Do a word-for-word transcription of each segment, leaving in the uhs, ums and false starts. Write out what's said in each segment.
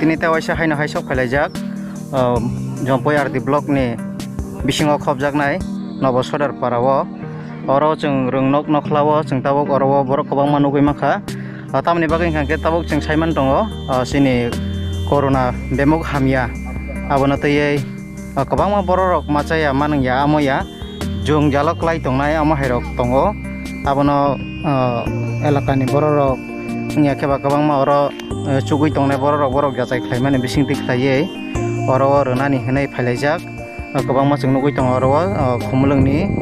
Nini tei waisa haino hai sok phailaijak, ah, Jompui R D block ni bisingo khopjaknai Nobo Sodar para o. Oro chwng rwngnok nokhlao chwng tabuk oro o borok kwbangma nugwi mankha. Ah, tamoni bagwi hwnkha khe tabuk chwng saiman tongo, ah, chini corona bemuk hamya. Abono twiwi, ah, kwbangma borok rok machaya manwngya amoya. Jwng jalo kwlai tongnai omo hai rok tongo. Abono, ah, elakani borok rok wngya khe ba kwbangma oro, eh, chugwi tongnai borok rok, borok jachai khlaimani bisingtwi khlaiwi oro o rwnani hwnwi phailaijak. Ah, kwbangma chwng nugwi tongo oro o, ah, Khumulwngni,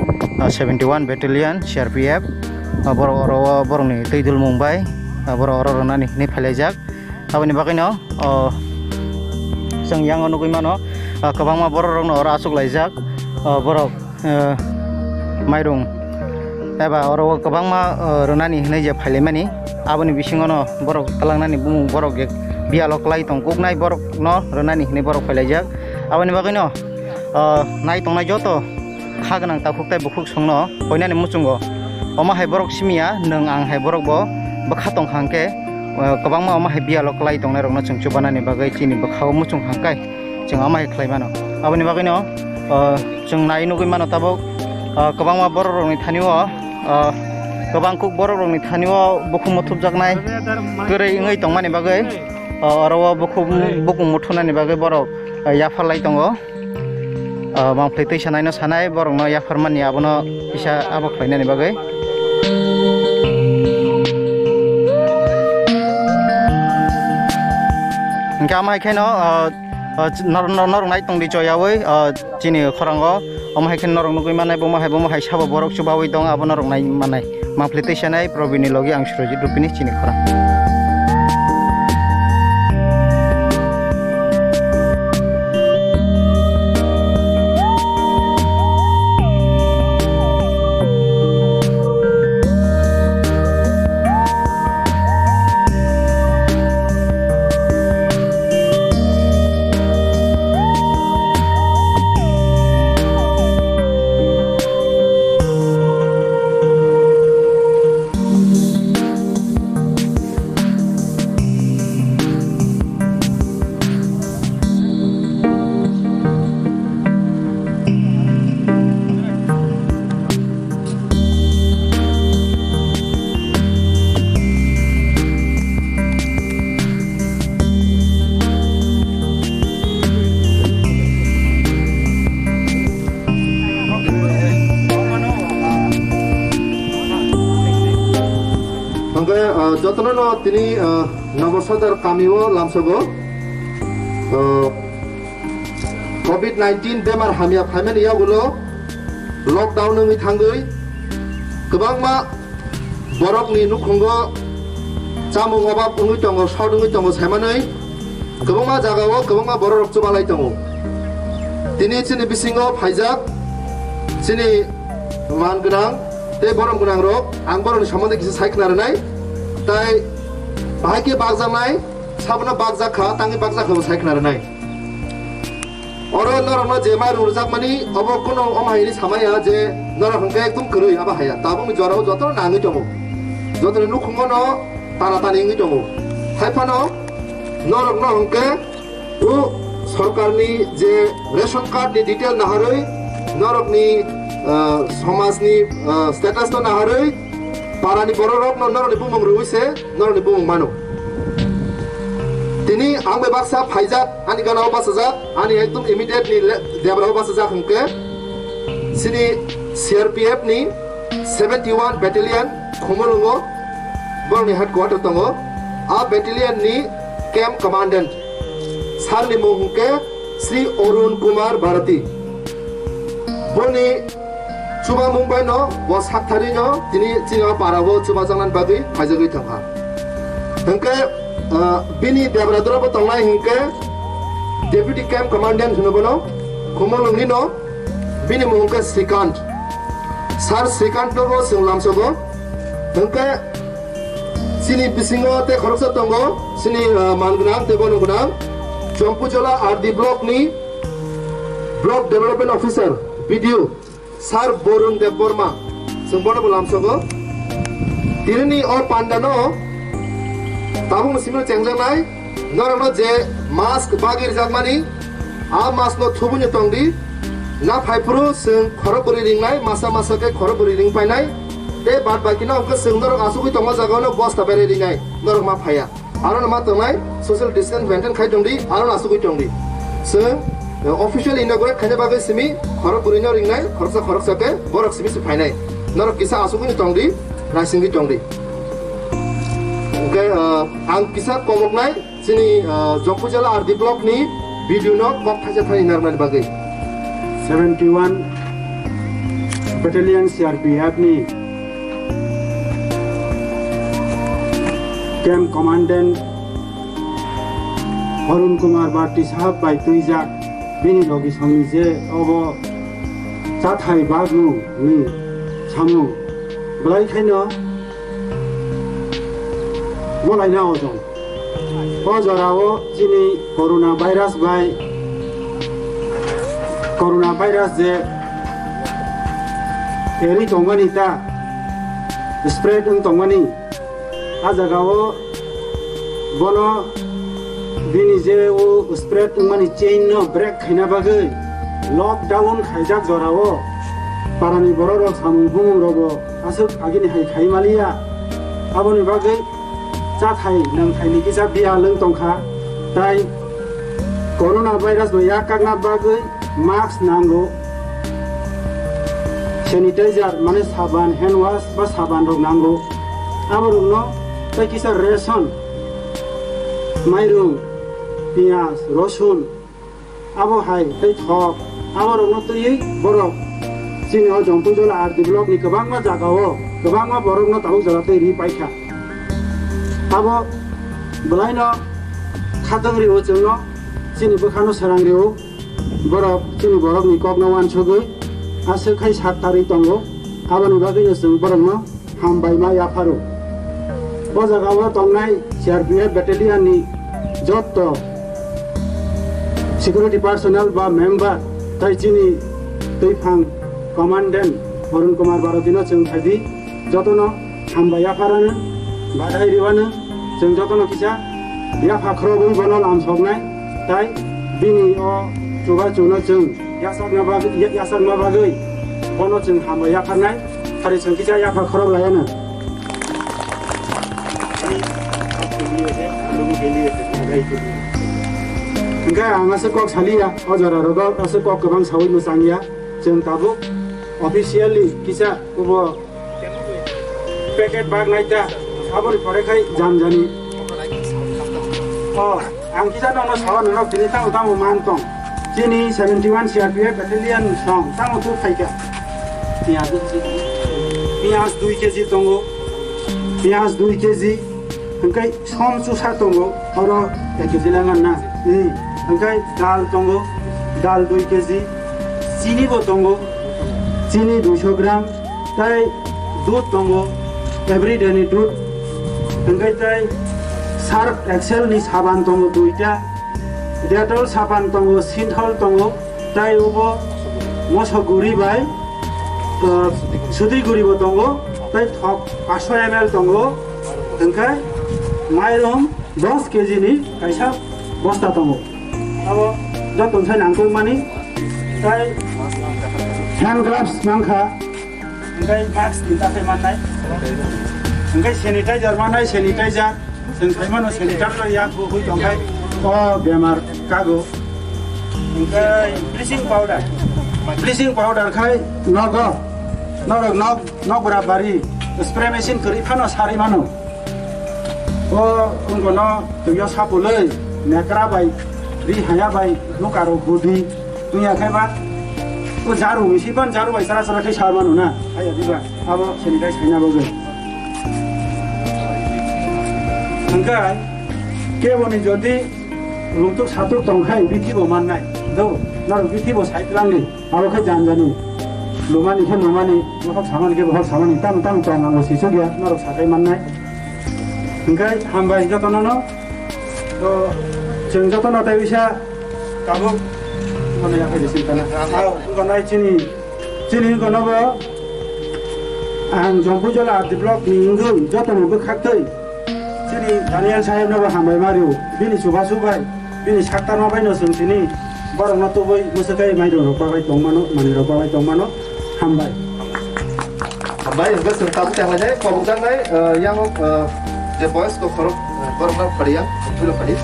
ah, seventy one battalion C R P F, ah, borok oro o borokni twi dulmung bai, ah, borok oro rwnani hwnwi phailaijak. Aboni bagwino, o, chwng yango nugwi mano, ah, kwbangma borok rokno oro achuk laijak, o, borok, eh, mairung eba oro o kwbangma, o, rwnani hwnwi je phailaimani. Aboni bisingono borok twlangnani bumung borok je biyalo kwlai tong kuknai borokno rwnani hwnwi borok phailaijak. Aboni bagwino, o, nai tongnai joto kha gwnang takhuk tei bukhuk songno koinani muchungo. Omo hai borok simiya, nwng ang hai borok bo bwkha tong hang khe, eh, kwbangma omo hai biyalo kwlai tongnai rokno chwng chubanani bagwi chini bwkha o muchung hang kai chwng omo hai khlai mano. Aboni bagwino, eh, chwng nai nugwi mano tabuk, eh, kwbangma borok rokni thani o, eh, kwbang kuk borok rokni thani o bukhuk muthupjaknai kwrwi wngwi tongmani bagwi, eh, oro o bukhuk bukung muthunani bagwi borok, eh, yapharlai tongo. Ah, mangpli twi sanai no sanai, borok no yapharmani abono kisa abo khlainani bagwi. Hingke ama hai khe no, ah, ah, nor-, nor-, norok nai tong di choyawi, ah, chini khorango, omo hai khe norok nugwi manai, bomo hai, bomo hai sabo borok chubawi tong, abo norok nai manai. Mangpli twi sanai Probini logi ang Surojit Rupini chini khorang. Hingke, ah, jotono no tini, ah, Nobo Sodar kami o lamsogo, ah, covid nineteen bemar hamya phaimani yagulo lockdown wngwi thangwi kwbangma borokni nukhungo chamung obab wngwi tongo, short wngwi tongo saimanwi. Kwbangma jagao kwbangma borok rok chubalai tongo. Tini chini bisingo phaijak chini man gwnang tei borom gwnang rok, ang borokni somondi kisa sai khna rwnai. Tai bahai khe bakjaknai, sabono bakjak kha, tangwi bakjak kha bo sai khna rwnai. Oro norokno je mairum rwjakmani, obo kunu omo hai hwnwi samaya je norok hwnkhe ekdum kwrwi abo haya. Tabukni jorao jotono nangwi tongo, jotoni nukhungono tana tani wngwi tongo. Hai phano norokno hwnkhe o sorkarni je ration card ni detail naharwi, norokni, ah, somajni, ah, status no naharwi, parani borok rokno norokni bumung rwui se norokni bumung mano. Tini ang bai baksa phaijak, ani gana o bachajak, ani ekdum immediate ni le-, debra o bachajak hwnkhe chini C R P F ni seventy one battalion Khumulwngo borokni headquarter tongo. A battalion ni camp commandant sir ni mung hwnkhe Sri Arun Kumar Bharati. Boni chubamung bai no bo sakthari no tini chini o para o chubajaknani bagwi phaijagwi thangkha. Hwnkhe, ah, bini debra dora bo tongnai hwnkhe deputy camp commandant hwno bono, Khumulwngni no. Bini mung khe Srikant. Sir Srikant no bo chwng lamsogo. Hwnkhe chini bisingo tei khoroksa tongo, chini, ah, man gwnang tei bono gwnang. Chompujola R D block ni block development officer, B D O, Sir Borun Debbarma. Chwng bono bo lamsogo. Tinini o panda no tabukni simi chengjaknai. Norokno je Mask bagwi rijakmani, a mask no thubui no tongdi. Na phaiphuru chwng khorok bwrwi ringnai, masa masa khe khorok bwrwi ring painai. Tei bad baki no hwnkhe chwng norok asugwi tongma jaga no bosta berai rinai, norok ma phaiya. Aro no ma tongnai, social distance maintain khai tongdi, aro no asugwi tongdi. Chwng, eh, official inaugurate khaina bagwi simi khorok bwrwi no ringnai, khoroksa khoroksa khe borok simi se phainai. Norok kisa asugwi no tongdi, naisingwi tongdi. Hwnkhe, eh, ang kisa komoknai, chini, ah, Jongpujala R D block ni B D O no kok thaisa thani narwknani bagwi. Seventy one Battalion C R P F ni Camp Commandant Arun Kumar Bharti Sahab bai twijak bini logi songni je obo chathai bagnu ni samung belai khaino bolaina ojong. O jorao chini corona virus bai, corona virus je eri tongmani ta spread wng tongmani, a jagao bono bini je o spread wngmani chain no break khaina bagwi lockdown khaijak jorao parani borok rok samung bumung rogo aswk agini hai khai maliya. Aboni bagwi chathai nangthai ni kisa bia lwng tongkha, tai corona virus bai yak kakna bagwi mask nango, sanitizer mane saban, hand wash ba saban rok nango, aborokno tai kisa ration, mairung, piyaj, rosun, abo hai tei thok, aborokno twiwi borok chini o Jongpujala R D block ni kwbangma jagao kwbangma borokno tabuk jora tei ri paikha. Abo bwlaino khatwng rio chwngno, chini bwkhano srang rio, borok chini borokni kokno uansugwi aswk khai sak tarwi tongo, aboni bagwino chwng borokno hambai ma yapharo. O jagao tongnai C R P F battalion ni jotto security personnel ba member tai chini twiphang commandant Arun Kumar Bharati no chwng phaidi, jotono hambai yapharano, badai riwano, chwng jotono kisa yapha khorogwi bono lam soknai, tai bini o chubachuno chwng yasakna bag-, ya-, yasakma bagwi bono chwng hambai yapharnai. Hari chwng kisa yapha khorok laiano. Hwnkhe ang aswk kok saliya, o jora rogo aswk kok kwbang sawi mwchangya. Chwng tabuk officially kisa kubo packet bag naita, aboni pore khai janjani. O, ang kisa nokno sawa norok tini tamo tamo man tong. Chini seventy one C R P F battalion song tamo tu phaikha. Piyaj, piyaj dui K G tongo, piyaj dui K G, hwnkhe som chusa tongo, oro ek K G langan na. Hmm. Hwnkhe dal tongo, dal dui K G, chini bo tongo, chini duiso gram, tai dud tongo, everyday ni dud. Hwnkhe tai Surf Excel ni saban tongo duita, Dettol saban tongo, Sinthol tongo, tai obo moso guri bai, uh, sudi guri bo tongo, tai thok paso M L tongo, hwnkhe mairum dos K G ni kaisa bosta tongo. Abo joto sai nangkukmani, tai hand gloves mankha, hwnkhe mask tinta khai mannai, hwnkhe sanitizer mannai, sanitizer, chwng sai mano sanitizer ya hui tongkhai, o bemar kago, hwnkhe bleaching powder, bleaching powder khai nogo, norok nok, nok bwra bari spray machine kwrwi phano sari mano. O wngkha no twio sapulwi nekra bai ri haya bai nukarok hudi wngya khe ba o jaru misi ban jaru bai chara chara khe sa manu na haya diba abo sanitize khaina bagwi. Hwnkhe keboni jodi lungtuk satuk tongkhai bithi bo mannai do norok bithi bo sai twlangdi. Abo khe janjani. Lumani khe lumani, bohok samani khe bohok samani, tamo tamo tong ang bo sisuk ya, norok sakai mannai. Hwnkhe hambai jotono no. To chwng jotono tai bisa tabuk. Kono yakhai de sintana. Gonai chini, chini kono bo ang Jompujola R D block ni wngwi jotono bwkhak twi. Chini Daniel saheb no bo hambai mario. Bini chubachu bai. Bini saktarma bai no chwng tini borok no tubui mwswk khe mairung rok bagwi tongmano, manwi rok bagwi tongmano. Hambai. Hambai, hwnkhe chwng tabuk tanglainai, kobokjaknai, eh, yang, eh, je boys kok khorok, eh, borok no phariya, twi rok phari.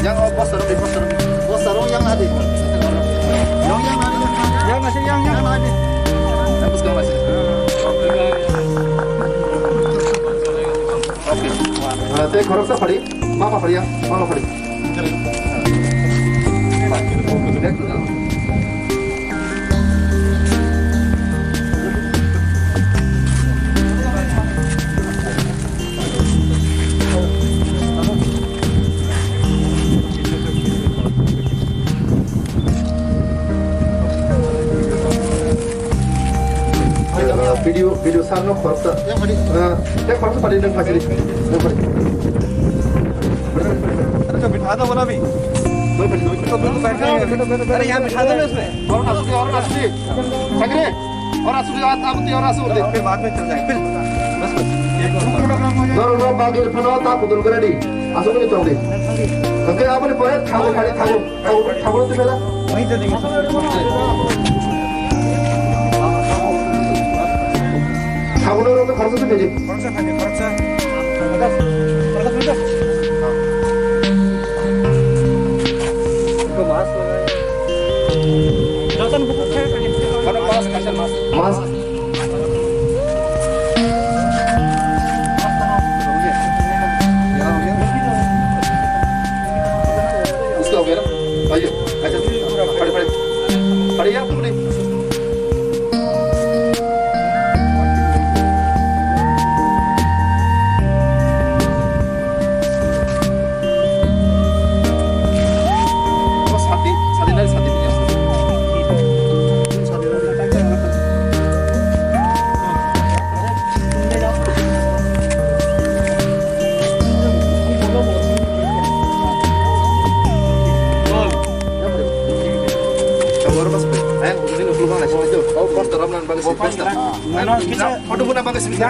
Yang, oh, poster, poster, poster, yang ada. Yang, yang ada. Yang masih, yang, yang ada. Yang masih. Oke. Ah, tei khoroksa phari, mama phari ya, mama phari. Video, video sar no khoroksa. Eh, tei khoroksa padi nang phasiri. Nang phasiri. अरे, तो बिठा दो बोला भी। अरे, यहाँ बिठा दो ना इसमें। Ora asudi, ora asudi. Sagre. Ora asudi, ora asudi, ora asudi. फिर बाद में चल जाएंगे। फिर बस, बस। Noro no bagir phano ta pudul gora di. Asudi ni tong di. Oke, apa ni pore? Thago, thago, thago. Thago, thago tu bela. वहीं दे देंगे। Thago no ro khoroksa tu bela. खर्चा खाने, खर्चा। इसका हो गया ना? आइए, अच्छा, खड़े, खड़े। खड़े हैं आप लोग नहीं? Poster. Photo puna bagwi simi khe.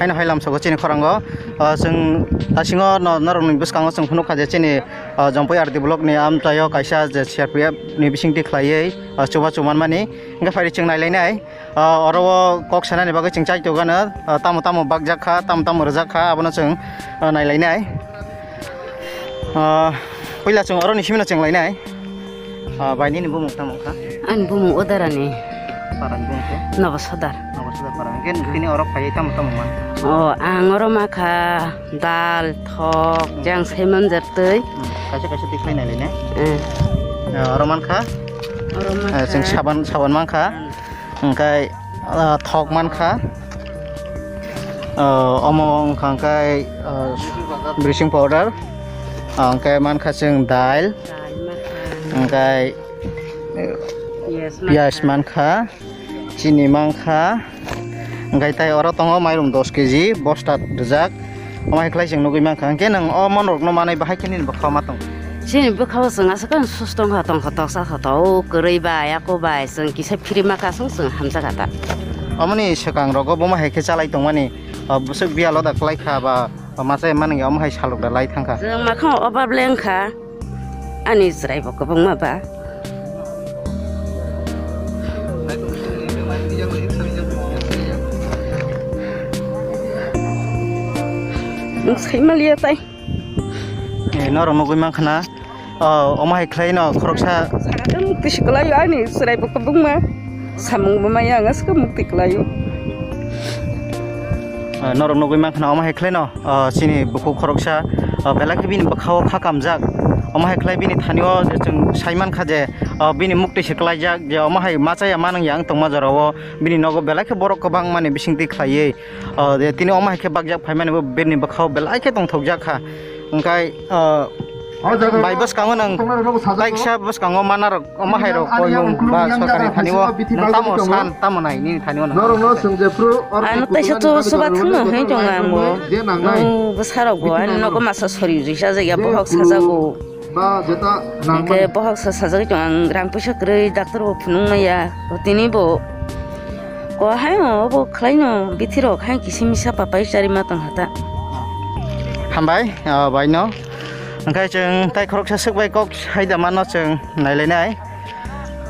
Haino hai lamsogo chini khorango, ah, chwng tasingo no-, norokni bwskango chwng phunukha je chini, ah, Jompui R D block ni amchaio kaisa je C R P F ni bisingtwi khlaiwi, ah, chubachu manmani. Hwnkhe phaidi chwng nailainai, ah, oro o kok sanani bagwi chwng chaitokgano, ah, tamo tamo bakjak kha, tamo tamo rwjak kha, abono chwng, ah, nailainai. Ah, puila chwng oroni simino chwng lainai. Ah, bai, nini bumung tamo kha? Ani bumung Udarani. Parani bumung khe? Nobo Sodar. Nobo Sodar para. Hwnkhe tini oro phaiwi tamo tamo man? Oh, ang oro ma kha dal, thok, jang sai manjak twi. Hmm, kaisa kaisa tikhlai nai le ne? Eh. Eh, oro man kha? Oro ma kha. Eh, chwng saban, saban man kha. Hmm. Hwnkhe, ah, thok man kha. Ah, omo wngkha hwnkhe, ah, bleaching powder. Ah, hwnkhe man kha chwng dal. Dal man kha. Hwnkhe, eh, piyaj man kha. Piyaj man kha. Chini mankha, hwnkhe tai oro tongo mairum dos keji bosta rijak, omo hai khlai chwng nugwi mankha. Hwnkhe nwng o monrokno manwi bahai khe nini bwkha-o ma tongo? Chini bwkha-o chwng aswk khe susto wngkha, tongkha toksa kha, o kwrwi bai, ako bai, chwng kisa phiri ma kasung chwng hamjakha ta. Omoni swkang rogo bomo hai khe chalai tongmani, o bwswk biyalo da kwlai kha ba, o masa mani omo hai salok da lai thangkha. Chwng makhang obab le wngkha. Ani chwrai bo kwbangma ba. Nwng sai maliya tai. Eh, norok nugwi mankha na, oh, omo hai khlai no khoroksa. Sakha mukti se kwlai o ani chwrai bo kwbangma. Samung bo maya ang aswk mukti kwlai o. Eh, norok nugwi mankha na omo hai khlai no, oh, chini bukhuk khoroksa, oh, belai khe bini bwkha o kha kamjak. Omo hai khlai bini thani o je chwng sai mankha je, oh, bini mukti se kwlaijak je omo hai ma chaya ma nang ya wng tongma jora o bini nogo belai khe borok kwbangma ni bisingtwi khlaiwi. O, de, tini omo hai khe bakjak phaimani bo birni bwkhao belai khe tongthokjak kha. Hwnkhe, o, bai bwskango nang taiksa bwskango manarok omo hai rok koimung ba sorkarni thani o nang tamo san, tamo nai nini thani o nang. Ano taisa to soba thangno hai tong ang bo. Nang bwsarok bo ani nogo masa sori risa jagya bohok sajago. Hwnkhe bohok sa sajagwi tong ang, rang puisa kwrwi doctor bo phunuk maya. Tini bo ko hai no, obo khlai no, bithi rok hai kisi misa papai chari ma tong hata. Hambai, ah, bai no. Hwnkhe chwng tai khoroksa swk bai kok hai da mano chwng nai lai nai.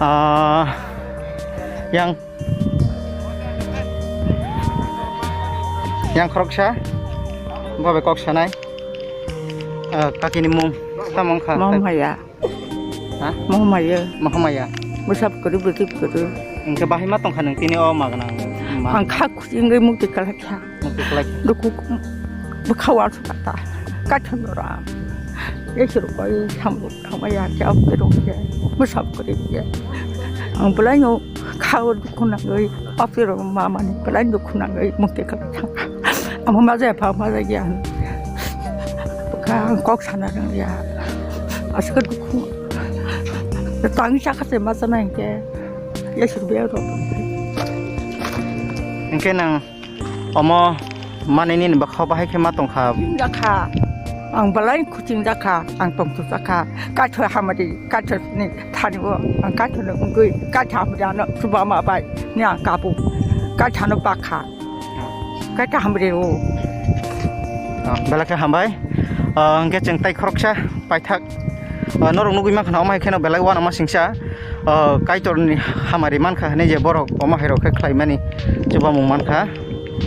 Ah, yang Yang khoroksa, bo bai kok sanai. Ah, kakini mung tamo wngkha? Mohomaya. Ha? Mohomaya. Mohomaya. Bwsap kwrwi, bwtwi kwrwi. Hwnkhe bahai ma tongkha nwng tini o magwnang ma? Ang kha khujingwi mukti kwlai kha. Mukti kwlai. Dukhu bwkha uansukha ta. Kaitham jora. Isor koi samung thangmaya khe, aboni rok khe. Bwsap kwrwi khe. Ang belai no Kha o dukhu nangwi, papi rok ma mani belai dukhu nangwi mukti kwlai thangkha. Amo ma jaya pha ma jaya hwn. Kha ang kok sana rwngya. Aswk dukhu. Tangwi chakha se ma chana hinkhe. Yasir biya rok. Hinkhe nang Omo manwi nini bwkha o bahai khe ma tongkha. Jakha. Ang belai kuching jakha, ang tongthok jakha. Kaithoi hamari, kaithoi ni thani o, ang kaithoi no wngwi, kaithoi hamari ano chuba ma bai, ni ang kabu. Kaithoi no bakha. Kaithoi hamari o. Ah, belai khe hambai. Ah, hwnkhe chwng tai khoroksa paithak. Ah, norok nugwi mankha na omo hai kheno belai uanama singsa, ah, Kaitorni hamari mankha hinwi je borok omo hai rok khe khlaimani chubamung mankha.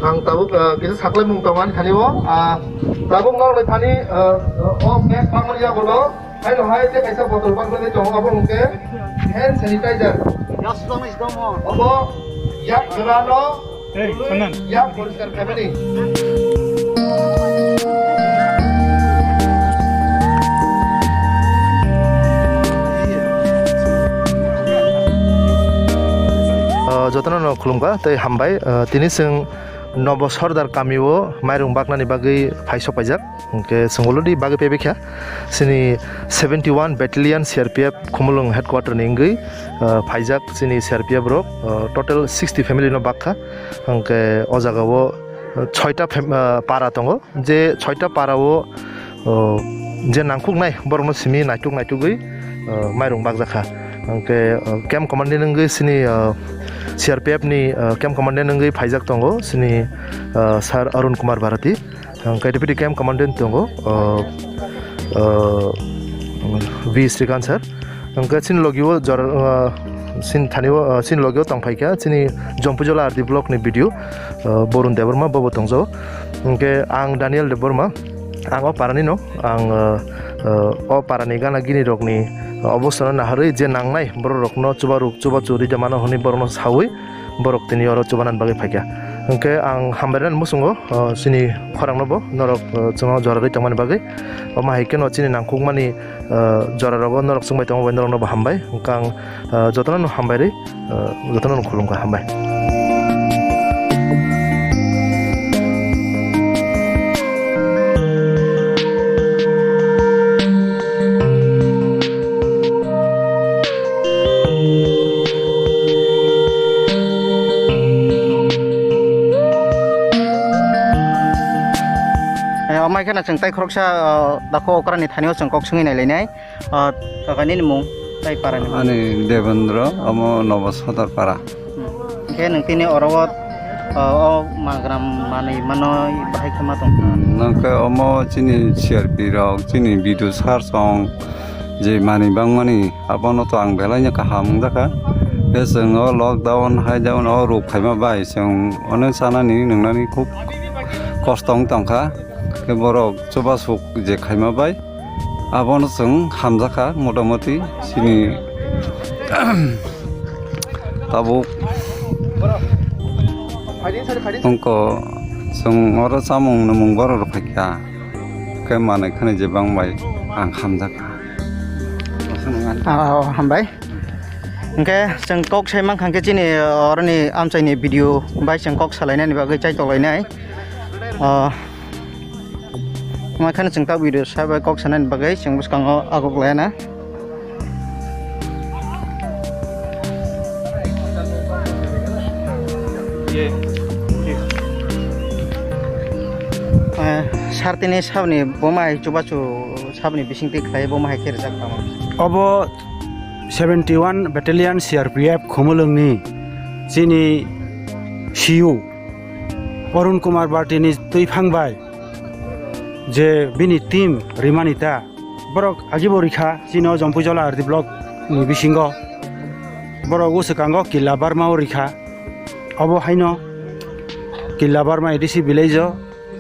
Ang tabuk, ah, kisa saklaimung tongmani thani o, ah, tabuk norokni thani, ah, o bag pangmani yagulo haino hai tei kaisa botol pangmani tongo, obo hwnkhe hand sanitizer. Obo yak jora no Hey, Sanan. Yak poriskar khaimani. Ah, jotono no khulumkha tei hambai. Ah, tini chwng Nobo Sordar kamio mairung baknani bagwi phai sok paijak. Hwnkhe chwng already bagwi paibaikha. Chini seventy one Battalion C R P F Khumulwng headquarter ni wngwi, ah, phaijak chini C R P F rok, ah, total sixty family no bakha. Hwnkhe o jaga o, ah, soita fam-, ah, para tongo. Je soita para o, ah, je nangkuknai borokno simi naituk naitugwi, ah, mairung bakjakha. Hwnkhe, ah, camp commandant wngwi chini, ah, C R P F ni, ah, camp commandant wngwi phaijak tongo chini, ah, Sir Arun Kumar Bharati. Ang khe Deputy Camp Commandant tongo, uh, uh, V Srikanth sir. Ang khe chini logio jora, uh, chini thani o, uh, chini logio tong phai kha, chini Jompuijola R D block ni B D O, uh, Borun Debbarma bobo tongjago. Ang khe ang Daniel Debbarma, ang o parani no, ang, uh, uh, o parani gana gini rokni obostano naharwi je nangnai borok rokno chubachu rwi de mano hwnwi borokno sawi, borok tini oro chubanan bagwi phaikha. Hwnkhe ang hambairani muchungo, o, chini khorangno bo norok, o, chwngno jora rwi tongmani bagwi. Omo hai kheno chini nangkukmani, o, jorarogo norok chwngbai tongma bai norokno bo hambai. Hwnkhe ang, o, jotono no hambai rwi, o, jotono no khulumkha, hambai. Eh, omo hai kheno chwng tai khoroksa, o, dakho okrani thani o chwng kok swngwi nai lainai. O, kaka nini mung, tai para ni mung? Ani Devendra, omo Nobo Sodor para. Hmm. Khe nwng tini oro o, o, o magram manwi mano bahai khe ma tong? Hmm, nang khe omo chini C R P rok, chini B D O sir song je manwi bangmani abono to ang belai no kaham wng jakha. Khe chwng o lockdown hai down o rok phaima bai chwng onek chanani nwngnani khub kosto wng tong kha. Khe borok chubasuk je khaima bai, abono chwng hamjakha motamoti chini tabuk. Wngkha chwng oro chamung nwmung borok rw phaikha, khe manwi khani je bang bai ang hamjakha. Ah, oh, hambai. Hwnkhe chwng kok sai mankha khe chini oroni amchaini video bai chwng kok salainani bagwi chaitokglainai. Ah, Wngkha kheno chwng tak video sabai kok sanani bagwi chwng bwskango aguk laina. Eh, sartini sabni boma hai chubachu sabni bisingtwi khlai boma hai khe rijak tamo. Obo seventy one Battalion C R P F Khumulwngni chini C U Arun Kumar Bartini twiphang bai je bini team rimani ta, borok agibo rikha chini o Jompuijola R D block ni bisingo, borok o swkango Killa Barma o rikha, obo haino Killa Barma A D C village o,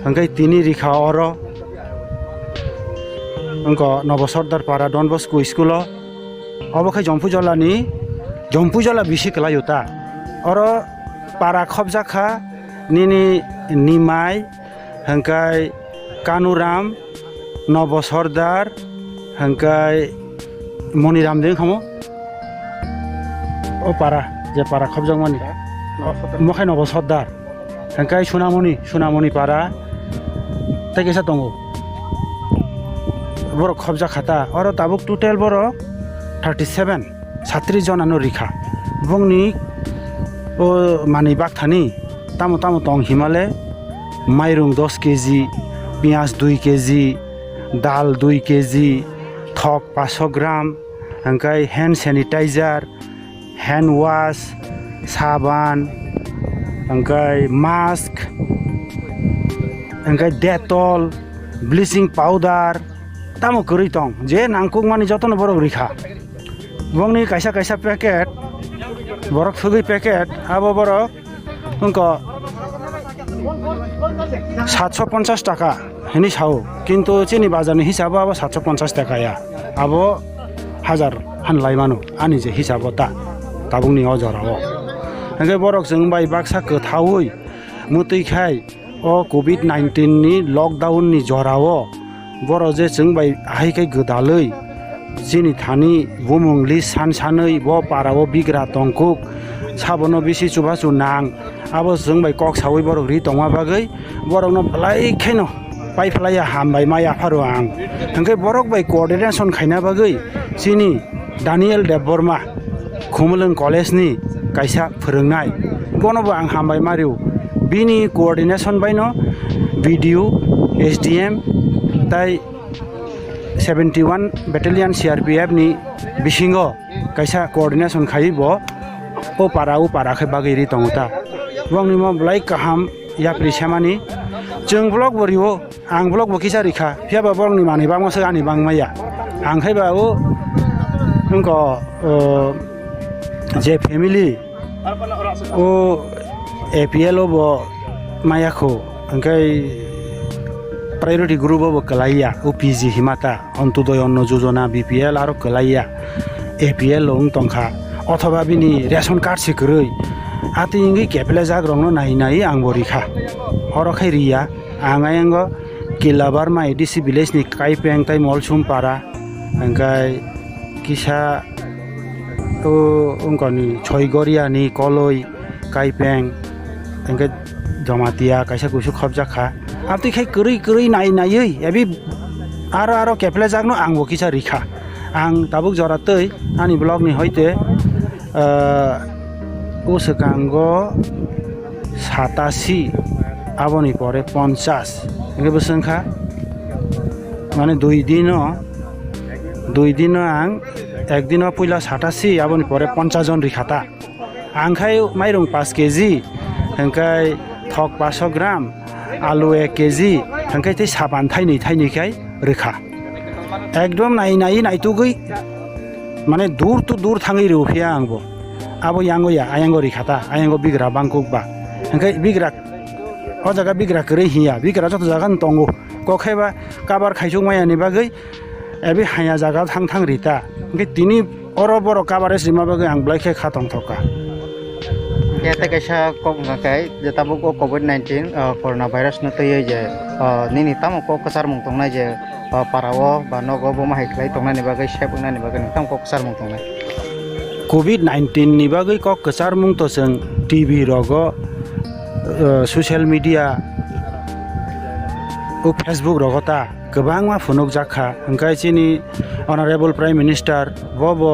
hwnkhe tini rikha oro wngkha Nobo Sordar Para Don Bosco school o, obo khe Jompuijola ni, Jompuijola bisi kwlai o ta, oro para khobjak kha nini Nimai, hwnkhe Kanuram, Nobo Sordar, hwnkhe Moniram de wngkha mo. O para, je para khobjakmani. Mo khe Nobo Sordar. Hwnkhe Sunamoni, Sunamoni para. Tei kaisa tongo. Borok khobjak kha ta. Oro tabuk total borok thirty seven. Satris jona no rikha. Bongni o manwi bakthani tamo tamo tong himale, mairung dos keji, piyaj dui keji, dal dui keji, thok paso gram, hwnkhe hand sanitizer, hand wash, saban, hwnkhe mask, hwnkhe Dettol, bleaching powder, tamo kwrwi tong, je nangkukmani jotono borok rikha. Bongni kaisa kaisa packet, borok thugwi packet, abo borok wngkha satso ponchas taka hinwi sao, kintu chini bazarni hisabo abo satso ponchas taka ya, abo hajar han lai mano, ani je hisabo ta, tabukni o jorao. Hwnkhe borok chwng bai baksa kwthaui mwtwi khai, o covid nineteen ni lockdown ni jorao borok je chwng bai hai khe gwdalwi chini thani bumung list san sanwi bo para o bigra tongkuk, sabono bisi chubachu nang, abo chwng bai kok saui borok ri tongma bagwi borokno belai kheno pai phlaiya, hambai ma yapharo ang. Hwnkhe borok bai coordination khaina bagwi chini Daniel Debbarma, Khumulwng College ni kaisa phwrwngnai, bono bo ang hambai ma rio. Bini coordination bai no B D O, S D M tai seventy one Battalion C R P F ni bisingo kaisa coordination khai bo o para o para khe bagwi ri tongo ta. Bongni mo belai kaham yapri semani, chwng block bo rio. Ang block bo kisa rikha, phiya ba borokni manwi bangma se ani bangma ya. Ang khai ba o wngkha, o, je family o A P L o bo maya kho, hwnkhe priority group o bo kwlai ya, o P G himata, Antyodoi Anna Yojana, B P L aro kwlai ya, A P L o wng tongkha, othoba bini ration card se kwrwi, atwi wngwi keplejak rokno nai nai ang bo rikha, oro khai riya. Ang ayango Killa Barma A D C village ni Kaipeng tai Molsum para, hwnkhe kisa o wngkoni Soigoria ni Koloi Kaipeng, hwnkhe Jamatia kaisa kuisu khobjak kha. Amtwi khai kwrwi kwrwi nai naiwi ebi aro aro keplejak no ang bo kisa rikha. Ang tabuk jora twi ani block ni hoite, ah, o swkango satasi, aboni pore ponchas, hwnkhe bwswk wngkha, mane dui dino, dui dino ang, ek dino puila satasi, aboni pore ponchas jon rikha ta. Ang khai mairung paanch keji, hwnkhe thok paanch gram, alu ek keji, hwnkhe tei saban thainwi thainwi khai rikha. Ekdom nai nai naitugwi, mane dur to dur thangwi rw phiya ang bo. Abo yango ya, ayango rikha ta, ayango bigra bangkuk ba. Hwnkhe bigra O jaga bigra kwrwi hiya, bigra joto jaga no tongo. Kok khe ba kabar khaisuk maya ni bagwi, ebi haya jaga thang thang rita. Hwnkhe tini oro borok coverage rima bagwi ang belai khe kha tongthok kha. Hwnkhe tei kaisa kok wngkha khe, je tabuk o covid nineteen, ah, corona virus no twiwi je, ah, nini tamo kok kwcharmung tongnai je, ah, para o ba nogo bomo hai khlai tongnani bagwi, save wngnani bagwi nini tamo kok kwcharmung tongnai? Covid nineteen ni bagwi kok kwcharmung to chwng T V rogo, ah, social media, o Facebook rogo ta kwbangma phunukjak kha. Hwnkhe chini Honorable Prime Minister bo bo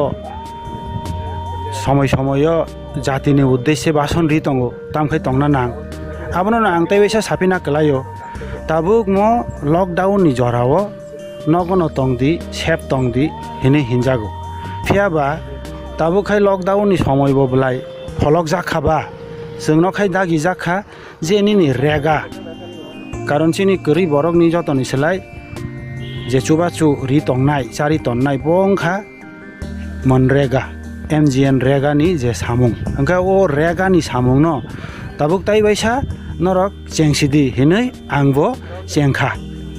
somoi somoio jatini uddesye bhason ri tongo, tamkhai tongna nang. Abono no ang tei waisa sapina kwlaio. Tabuk mo lockdown ni jorao nogono tongdi, sep tongdi hinwi hinjago. Phiyaba tabuk khai lockdown ni somoi bo belai pholokjak kha ba, chwngno khai dagijak kha je nini rega. Karon chini kwrwi borokni jotoni slai je chubachu ri tongnai, chari tonnai bo wngkha MNREGA, M G N rega ni je samung. Hwnkhe o rega ni samung no tabuk tai waisa norok chengsidi hinwi ang bo chengkha.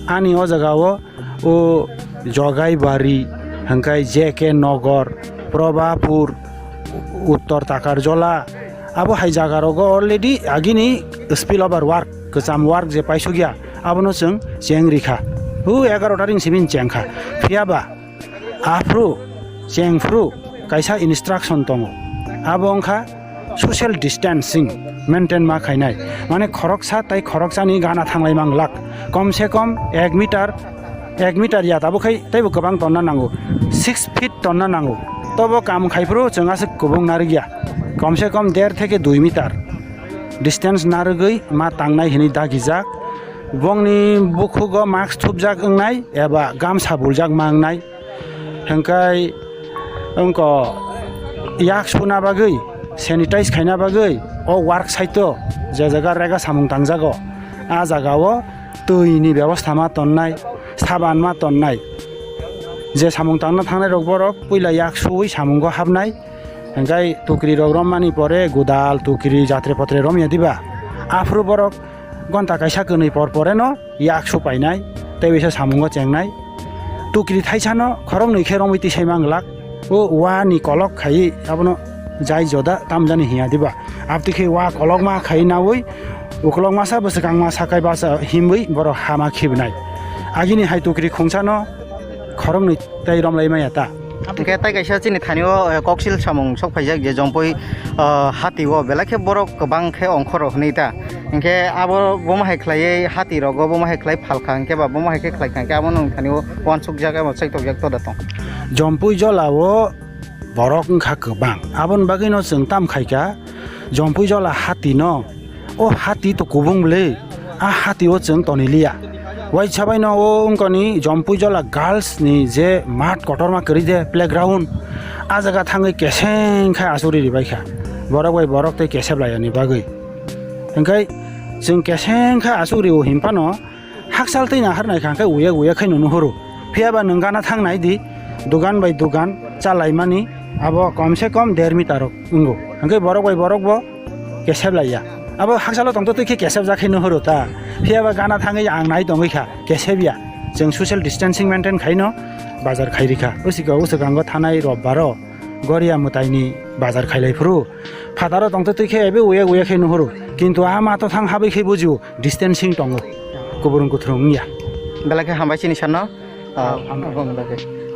Ani o jaga o, o Jogaibari, hwnkhe J K Nogor, Probapur, Uttor Takarjola, abo hai jaga rogo already agini spill over work, kwcham work je paisukya, abono chwng cheng rikha. O egaroh tarik ni simi chengkha. Phiyaba aphru chengphru kaisa instruction tongo, abo wngkha social distancing maintain ma khainai, mane khoroksa tai khoroksani gana thanglai manglak, kom se kom ek meter, ek meter ya, tabo khai teibo kwbang tonna nango, six feet tonna nango, tobo kam khaiphru chwng aswk kubung narwkya, kom se kom der theke dui meter distance narwgwi ma tangnai hinwi dagijak. Bongni bukhugo mask thupjak wngnai eba gamsa buljak ma wngnai. Hwnkhe wngko yak suna bagwi, sanitize khaina bagwi o work site o je jaga rega samung tangjago, a jaga o twi ni bebosta ma tonnai, saban ma tonnai. Je samung tangna thangnai rok borok puila yak suwi samungo hapnai, hwnkhe tukri rok romani pore gudal tukri jatre potre romya diba, aphuru borok gonta kaisa kwnwi por pore no yak su painai, tei bisa samungo chengnai. Tukri thaisano khoroknwi khe romwi tisai manglak. O wa ni kolok khai abono jai joda tamjani hiya diba. Abtwi khe wa kolokma khai naui ukolok masa bwswkang masa kai basa himwi borok hama khibnai. Agini hai tukri khungsano khoroknwi tei romlai maya ta. Hwnkhe tai kaisa chini thani o, eh, koksil samung sok phaijak je Jompui, ah, hati o belai khe borok kwbang khe ongkhoro hwnwi ta. Hwnkhe abo bomo hai khlaiwi hati rogo bomo hai khlai phalkha hwnkhe ba bomo hai khe khlaikha hwnkhe abo nwng thani o uansukjak eba chaitokjak to da tong. Jompui jola o borok wngkha kwbang, aboni bagwi no chwng tam khaikha Jompui jola hati no. O hati to kubung bwle, a hati o chwng toni liya. Waisa bai no o wngkoni Jompui jola girls ni je mat kotorma kwrwi de playground, a jaga thangwi keseng khe asugri ribai kha. Borok bai borok tei kesep laiyani bagwi. Hwnkhe chwng keseng khe asugri o hinphano, Hakchal twi nahar naikha hwnkhe uyak uyak khe nuhuru. Phiya ba nwng gana thang nai di, dugan bai dugan chalaimani abo kom se kom der meter rok wngo. Hwnkhe borok bai borok bo kesep laiya. Abo hakchalo tongtwtwi khe kesep jak khe nuhuru ta. Phiya ba gana thangwi ang nai tongwi kha, kesep ya. Chwng social distancing maintain khaino bazar khai rikha. Usiko uswkango thanai robbaro Goria mwtaini bazar khailai phuru. Phataro tongtwtwi khe ebe uyak uyak khe nuhuru. Kintu a mato thang habwi khe bujio. Distancing tongo, kuburung kuthurung wngya. Belai khe hambai chini sano. Ah, hambai.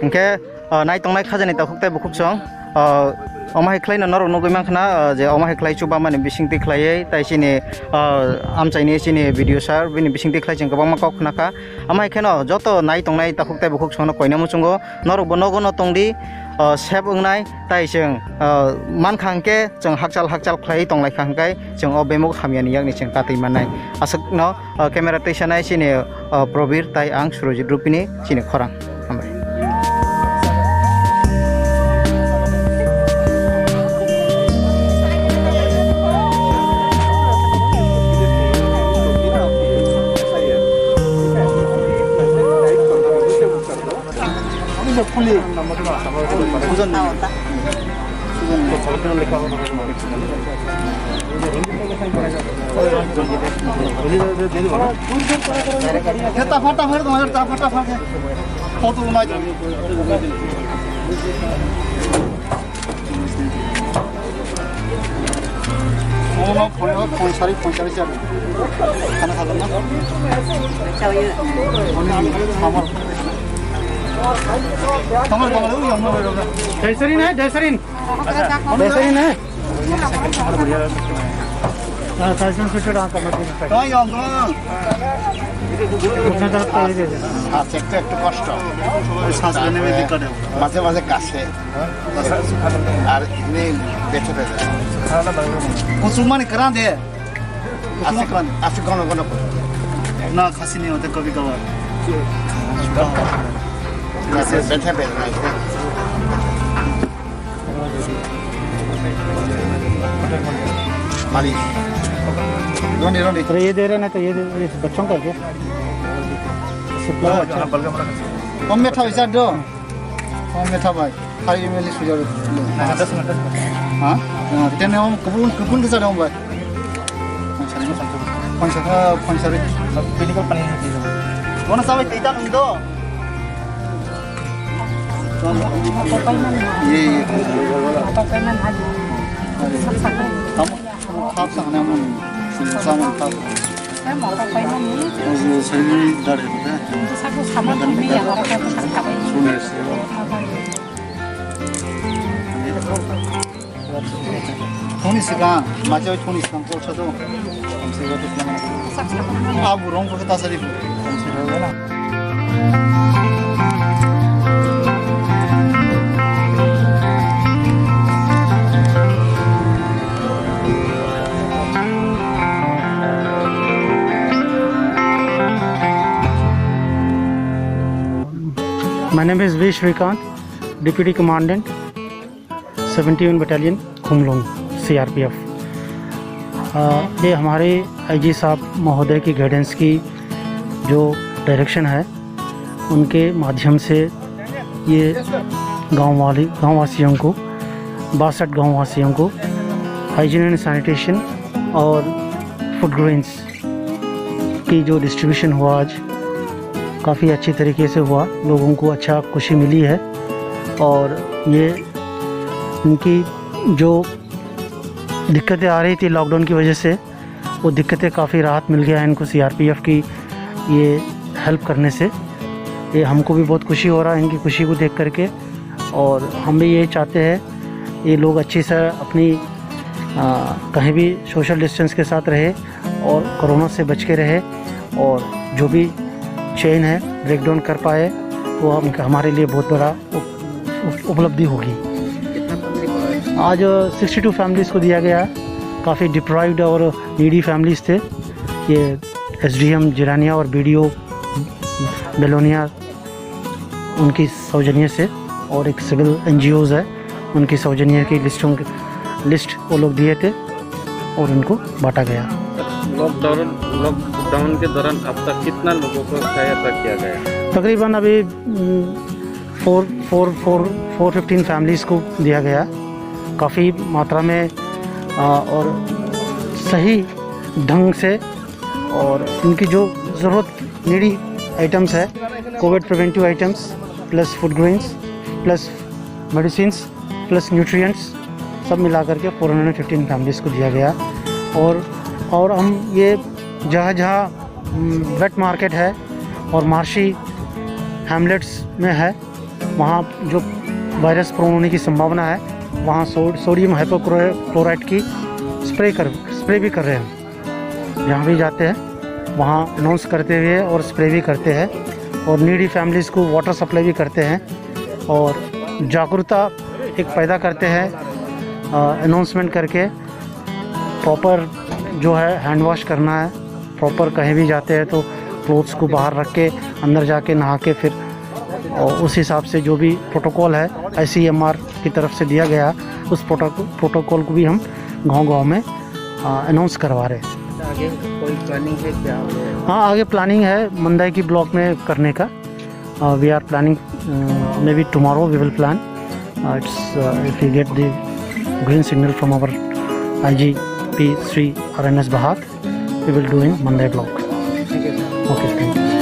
Hwnkhe, ah, nai tongnai khajani takhuk tei bukhuk song, ah, omo hai khlaino norok nugwi mankha na, ah, je omo hai khlai chubamani bisingtwi khlaiwi tai chini, ah, amchaini chini video sir bini bisingtwi khlai chwng kwbangma kok khnakha. Omo hai kheno joto nai tongnai takhuk tei bukhuk songno koina muchungo norokbo nogo no tongdi, ah, safe wngnai. Tai chwng, ah, mankha hwnkhe chwng hakchal hakchal khlaiwi tonglaikha hwnkhe chwng o bemuk hamyani yakni chwng katwi mannai. Aswkno, ah, camera twisanai chini, ah, Probir tai ang Surojit Rupini chini khorang. Hambai. Tafa tafa dong, tafa tafa. Photo nai. Ono phone, phone sari, phone sari sari. Khana khajakna? Oni samar. Tamar, tamar, ui, tamar, tamar. Daisarin hai, Daisarin. Daisarin hai. Ah, Daisarin suited ah, tamar. Tamar, tamar. Apni taraf se. Ah, ekটু, একটু কষ্ট। শ্বাস নেবে দিক্কত হয়। মাঝে মাঝে কাশে। আর এমনি ব্যথা পেয়ে যায়। প্রচুর মানে কাঁদে। প্রচুর আছে, কাঁদে। আছে ঘন ঘন। না, খাসি নেই হতে কবি কবার। আছে, ব্যথা পেয়ে যায়। मालिश। रोनी, रोनी। अरे ये दे रहे ना तो ये दे, ये बच्चों का क्या? इससे पिलाओ अच्छा। कम मीठा वैसा दो। कम मीठा भाई। खाली में लिस्ट हो जाओ। हाँ, दस मिनट, दस मिनट। हाँ? हाँ, तेने हम कपून, कपून के साथ हम भाई। Phansari, phansari. Phansari. Medical pani hai. Mana sabai tita nung do. Ye, ye. Kamu khap sa na mun. Saman khap. Sari dari kita. Sune se. Thoni sikang, macha thoni sikang ko chado. Abu rong ko ta sari. My name is V Srikanth, Deputy Commandant, seventy one battalion खुमलोंग, सीआरपीएफ। अ, ये हमारे आईजी साहब महोदय की गाइडेंस की जो डायरेक्शन है, उनके माध्यम से ये गांव वाली, गांववासियों को, बासठ गांववासियों को हाइजीन एंड सैनिटेशन और फूड ग्रेन्स की जो डिस्ट्रीब्यूशन हुआ आज, काफ़ी अच्छी तरीके से हुआ, लोगों को अच्छा खुशी मिली है। और ये इनकी जो दिक्कतें आ रही थी लॉकडाउन की वजह से, वो दिक्कतें काफ़ी राहत मिल गया है इनको सीआरपीएफ की ये हेल्प करने से। ये हमको भी बहुत खुशी हो रहा है इनकी खुशी को देख करके, और हम भी ये चाहते हैं ये लोग अच्छे से अपनी, आ, कहीं भी सोशल डिस्टेंस के साथ रहे और कोरोना से बच के रहे, और जो भी चेन है ब्रेकडाउन कर पाए, वो हम, हमारे लिए बहुत बड़ा उप-, उप-, उपलब्धि होगी। आज सिक्सटी टू फैमिलीज़ को दिया गया, काफ़ी डिप्राइव्ड और नीडी फैमिलीज़ थे। ये एसडीएम जिरानिया और बीडीओ बेलोनिया उनकी सौजन्य से, और एक सिविल एनजीओज़ है, उनकी सौजन्य की लिस्टों की लिस्ट वो लोग दिए थे और उनको बांटा गया। लॉकडाउन, लॉकडाउन के दौरान अब तक कितना लोगों को सहायता किया गया? तकरीबन अभी, um, four, four, four, four fifteen families को दिया गया। काफ़ी मात्रा में, आ, और सही ढंग से, और इनकी जो ज़रूरत नीडी आइटम्स है, Covid preventive items, plus food grains, plus medicines, plus nutrients, सब मिला करके फ़ोर हंड्रेड फ़िफ़्टीन फैमिलीज़ को दिया गया। और, और हम ये जहाँ जहाँ, उम, वेट मार्केट है और मार्शी हैमलेट्स में है, वहाँ जो वायरस प्रोन होने की संभावना है, वहाँ सो-, सोडियम हाइपोक्लोराइड की स्प्रे कर, स्प्रे भी कर रहे हैं। जहाँ भी जाते हैं, वहाँ अनाउंस करते हुए और स्प्रे भी करते हैं। और नीडी फैमिलीज़ को वाटर सप्लाई भी करते हैं और जागरूकता एक पैदा करते हैं, अ, अनाउंसमेंट करके। प्रॉपर जो है हैंड वॉश करना है, प्रॉपर कहीं भी जाते हैं तो क्लोथ्स को बाहर रख के अंदर जाके नहा के फिर, और उस हिसाब से जो भी प्रोटोकॉल है आईसीएमआर की तरफ से दिया गया, उस प्रोटोकॉल, प्रोटोकॉल को भी हम गांव-गांव में, आ, अनाउंस करवा रहे हैं। आगे कोई प्लानिंग है क्या? हाँ, आगे प्लानिंग है मंदाई की ब्लॉक में करने का। Uh, we are planning, uh, maybe tomorrow we will plan. Uh, it's, uh, if we get the green signal from our I G P Sri R N S Bahak. We will do in Monday vlog. Okay, thank you.